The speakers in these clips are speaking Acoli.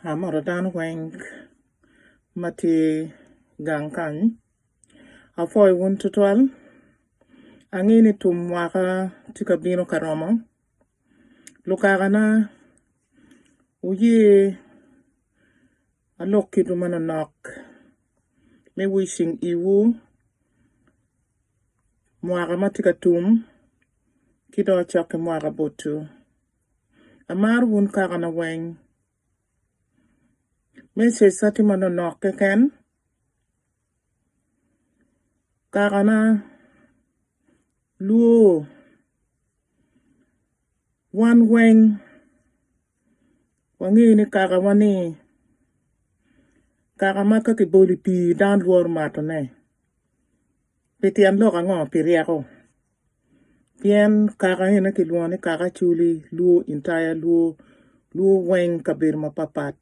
Amoto dano weng ma tye gang kany apwoyo wun tutwal angeyo ni tum mwaka tye ka bino ka romo lukakana wuye alok kitwu manonok me wishing iwu mwaka ma tye ka tum ki dong acok ki mwaka botwu. Amaro wun kakana weng. Message-ca tye manonok keken. Kakana lwor wan weng wangeyo ni kakawa ni kaka ma ka kibolo i pii dano lworo matone pi tyen lok ango? Pi ryeko. Pien kaka eni kilwongo ni kaka Acholi luo entire luo luo weng kabedo mapatpat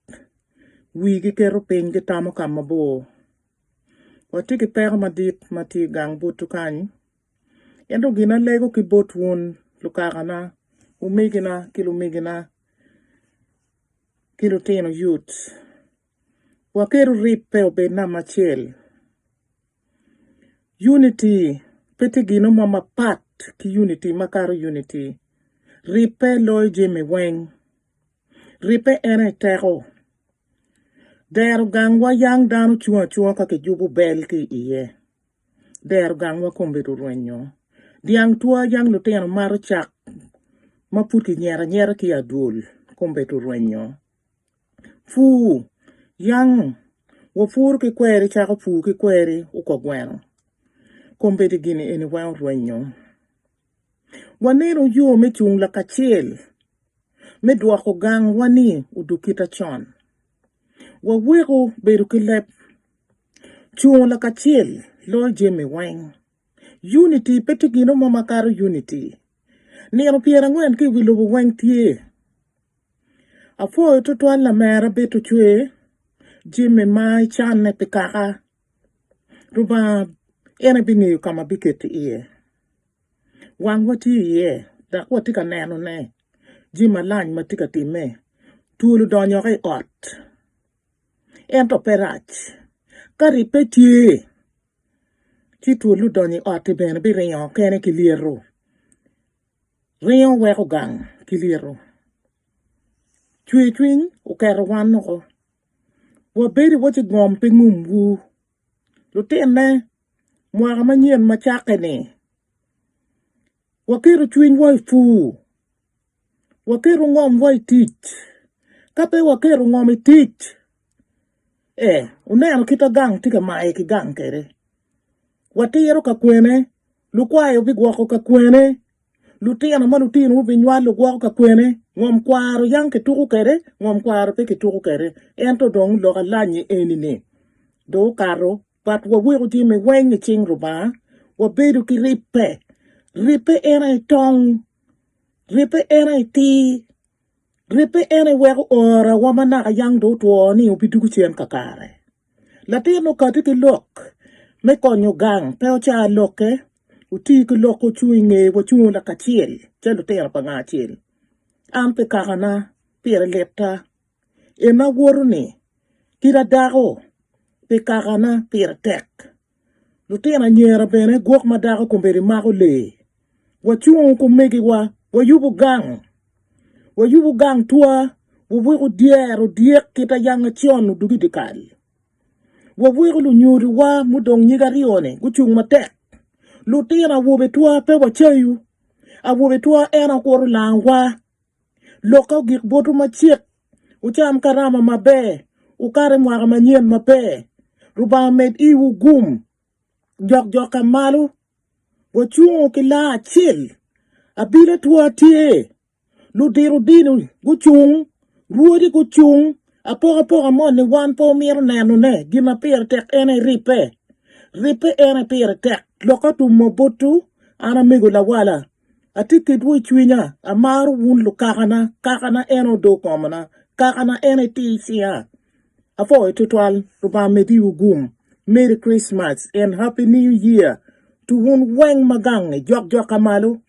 wigi keto piny gitamo ka mabor watye ki peko madit ma tye i gang buto kany ento gin alego ki bot wun lukakana omegina ki lumegina ki lutino yut waketo ribbe obed namba acel. Unity pe tye gino mo mapat ki unity makato unity. Ribbe loyo jami weng. Ribbe en aye teko. Dero gangwa yang dano cung acunga ka kijubo bel ki iye. Dero gangwa kombeddi orwenyo. Dyang twa yang lutino mato cak ma pud kinyero anyera ki i adwol kombeddi orwenyo. Pur yang wapuro ki kweri cako pur ki kweri oko gweno kombeddi gini eni weng orwenyo waneno yo me cung lakacel me dwoko gangwa ni odog kite con waweko bedo ki leb cungo lakacel loyo jami weng unity pe tye gino mo makato unity nino pyerangwen ki i wi lobo weng tye. Apwoyo tutwal lamera bito cwer jami ma icanne pi kaka Rubanga en aye bingeyo ka ma biketi iye wangwa tye iye dok watye ka nenone jami malany ma tye ka timme twol odonyo woko i ot ento pe rac ka ribbe tye ci twol odonyo i ot-ti bene biringo kene ki lyeto. Ringo weko gang ki lyeto. Cwer cwiny oketo wan woko. Wabedo iwaci ngom pe ngumwu. Lutinne, mwaka manyen ma cakke-ni, waketo cwinywa i pur, waketo ngomwa i tic. Ka pe waketo ngom i tic, ee, wuneno kit ma gang tye ka mayo ki gang kwede. Watiro ka kwene Lukwayo bigwoko ka kwene? Lutino ma lutinowu binywalo gwoko ka kwene? Ngom kwaro yang kituko kwede? Ngom kwaro pe kituko kwede. Ento dong lok alanyi eni-ni dong okato, but waweko jami weng i cing Lubanga, wabedo ki ribbe. Ribbe en aye tong, ribbe en aye tir, ribbe en aye weko orawa ma naka yang dong otwo ni obidwogo cen kakare. Latin okati ki lok me konyo gang pe oca lokke, oti ki lok ocung i nge wacungo lakacel calo lutino pa nga acel. An pi kakana pire litta, en awoto-ni kit adako pi kakana pire tek. Lutino anyira bene gwok ma dako kombeddi mako lee. Wacungo ki omegiwa, wayubo gang, wayubo gang twa, waweko dyero dyek kit ayanga con odwogo i dyekal. Waweko lunyodowa mudong nyig aryo-ni gucung matek. Lutino awobe twa pe wacayu, awobe twa en okuto langwa. Lokka ogik botwu macek, wucam karama maber, wukat i mwaka manyen maber. Rubanga omed iwu gum, jokjokka malo, wacungo ki laa acel, abila twa tye, ludito dini gucung, rwodi gucung, apokapoka moni wan pe wamito nenone, gin ma pire tek en aye ribbe, ribbe en aye pire tek. Lokka otumo botwu, an amego lawala. Atye kedwu i cwinya, amaro wun lukakana, kakana en odoo komona, kakana en aye tir cinga. Apwoyo twatwal, Lubanga med iwu gum. Merry Christmas and Happy New Year to wun weng ma gangi jokjoka malo.